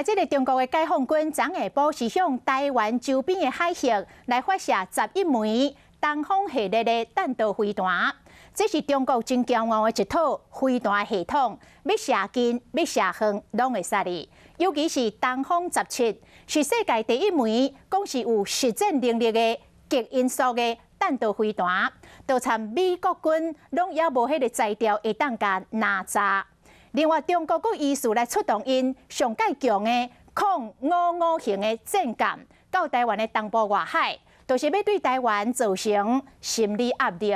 來，這个中國的解放軍昨下晡是向台灣周邊的海域來發射11枚東風系列的彈道飛彈。這是中國真驕傲的一套飛彈系統，欲射近、欲射遠，攏會使哩。尤其是東風十七，是世界第一枚講是有實戰能力的極音速的彈道飛彈，就參美國軍攏猶無彼个才調會當共拿炸。另外，中國閣疑似來出動𪜶上蓋強的空55型的戰艦到台灣的東部外海，就是欲對台灣造成心理壓力。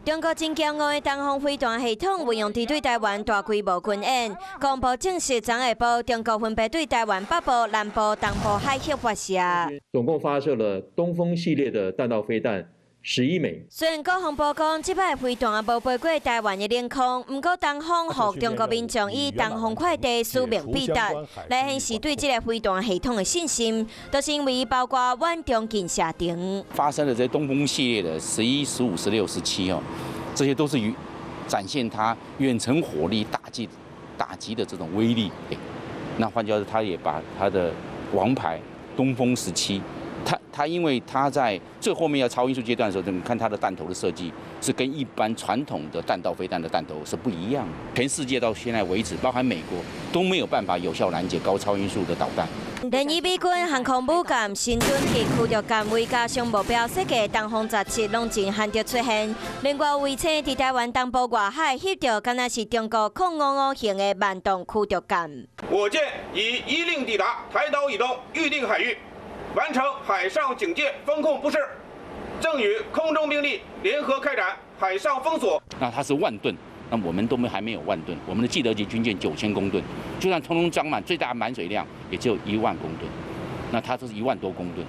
中國真驕傲的東風飛彈系統運用佇對台灣大規模軍演，國防部證實昨下晡中國分別對台灣北部、南部、東部海域發射。總共發射了東風系列的彈道飛彈11枚。雖然國防部講這擺飛彈無飛過台灣的領空，毋過東風予中國民眾以東風快遞使命必達，來顯示對這个飛彈系統的信心，就是因為包括遠中近射程。發生的這些東風系列的11、15、16、17哦，這些都是與展現它遠程火力打擊的這種威力。那換句話說，他也把他的王牌東風十七。它因為它在最後面要超音速階段的時候，你看它的彈頭的設計是跟一般傳統的彈道飛彈的彈頭是不一樣。全世界到現在為止，包含美國都沒有辦法有效攔截高超音速的導彈。連以美軍航空母艦神盾級驅逐艦為假想目標設計東風十七，攏真罕著出現。另外，衛星佇台灣東部外海翕著，敢若是中國空55型的慢動驅逐艦。我艦已依令抵達台島以東預定海域，完成海上警戒封控布勢，正與空中兵力聯合開展海上封鎖。那它是萬噸，那我們都沒還沒有萬噸，我們的紀德級軍艦9000公噸，就算通通裝滿，最大滿水量也只有1萬公噸，那它這是1萬多公噸，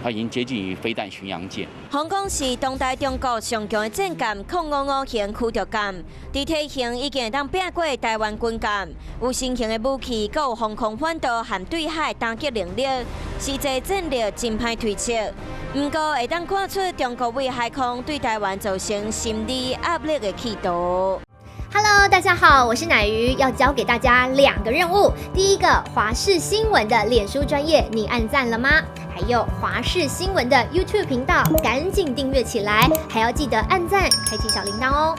它已經接近於飛彈巡洋艦。香港是當代中國上強的戰艦空五五型驅逐艦，佇體型已經會當拚過台灣軍艦，有新型的武器，閣有防空反導和對海打擊能力，實際戰力真歹推測。毋過會當看出中國對海空對台灣造成心理壓力的企圖。 Hello，大家好，我是奶魚，要交給大家兩個任務。第一個，華視新聞的臉書專頁，你按讚了嗎？還有華視新聞的 YouTube 頻道，趕緊訂閱起來，還要記得按讚，開啟小鈴鐺哦。